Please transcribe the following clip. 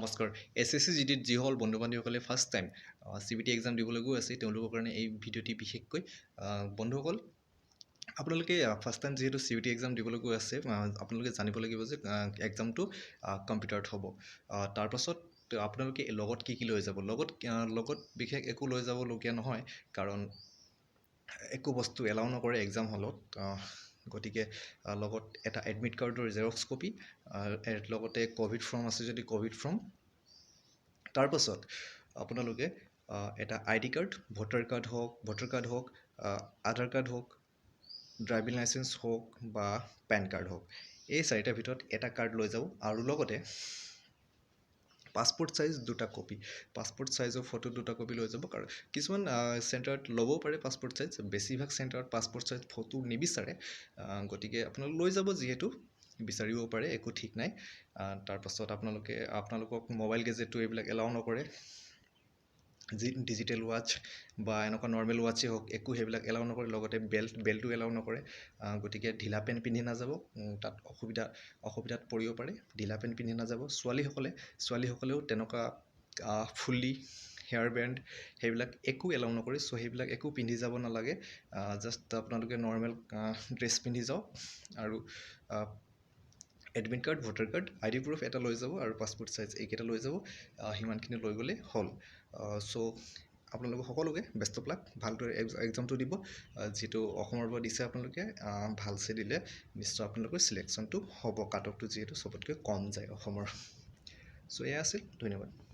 নমস্কাৰ। এছএছচি জিডিত যিসকল বন্ধু বান্ধৱীসকলে ফাৰ্ষ্ট টাইম চিবিটি এক্সাম দিবলৈ গৈ আছে, তেওঁলোকৰ কাৰণে এই ভিডিঅ'টি বিশেষকৈ। বন্ধুসকল, আপোনালোকে ফাৰ্ষ্ট টাইম যিহেতু চিবিটি এক্সাম দিবলৈ গৈ আছে, আপোনালোকে জানিব লাগিব যে এক্সামটো কম্পিউটাৰত হ'ব। তাৰপাছত আপোনালোকে লগত কি কি লৈ যাব? লগত বিশেষ একো লৈ যাবলগীয়া নহয়, কাৰণ একো বস্তু এলাউ নকৰে এক্সাম হলত। গতিকে লগত এটা এডমিট কাৰ্ডৰ জেৰক্স কপি, লগতে ক'ভিড ফৰ্ম আছে যদি ক'ভিড ফৰ্ম। তাৰপাছত আপোনালোকে এটা আইডি কাৰ্ড, ভোটাৰ কাৰ্ড হওক, আধাৰ কাৰ্ড হওক, ড্ৰাইভিং লাইচেঞ্চ হওক বা পেন কাৰ্ড হওক, এই চাৰিটাৰ ভিতৰত এটা কাৰ্ড লৈ যাব। আৰু লগতে পাছপৰ্ট চাইজ দুটা কপি, পাছপৰ্ট চাইজৰ ফটো দুটা কপি লৈ যাব। কাৰণ কিছুমান চেণ্টাৰত ল'বও পাৰে পাছপৰ্ট চাইজ, বেছিভাগ চেণ্টাৰত পাছপৰ্ট চাইজ ফটো নিবিচাৰে। গতিকে আপোনালোক লৈ যাব, যিহেতু বিচাৰিব পাৰে, একো ঠিক নাই। তাৰপাছত আপোনালোকক মোবাইল গেজেটটো এইবিলাক এলাউ নকৰে। যি ডিজিটেল ৱাচ বা এনেকুৱা নৰ্মেল ৱাচেই হওক, একো সেইবিলাক এলাউ নকৰে। লগতে বেল্টো এলাউ নকৰে। গতিকে ঢিলা পেণ্ট পিন্ধি নাযাব, তাত অসুবিধাত পৰিব পাৰে। ঢিলা পেণ্ট পিন্ধি নাযাব। ছোৱালীসকলেও তেনেকুৱা ফুলি, হেয়াৰ বেণ্ড সেইবিলাক একো এলাউ নকৰে। চ' সেইবিলাক একো পিন্ধি যাব নালাগে। জাষ্ট আপোনালোকে নৰ্মেল ড্ৰেছ পিন্ধি যাওক আৰু admit card, voter card, ID proof এটা লৈ যাব আৰু পাছপৰ্ট চাইজ এইকেইটা লৈ যাব। সিমানখিনি লৈ গ'লেই হ'ল। চ' আপোনালোক সকলোকে বেষ্ট অফ লাক। ভালদৰে এক্সামটো দিব। যিটো অসমৰ পৰা দিছে আপোনালোকে, ভালছে দিলে নিশ্চয় আপোনালোকৰ চিলেকশ্যনটো হ'ব। কাট অফটো যিহেতু চবতকৈ কম যায় অসমৰ। চ' এয়া আছিল, ধন্যবাদ।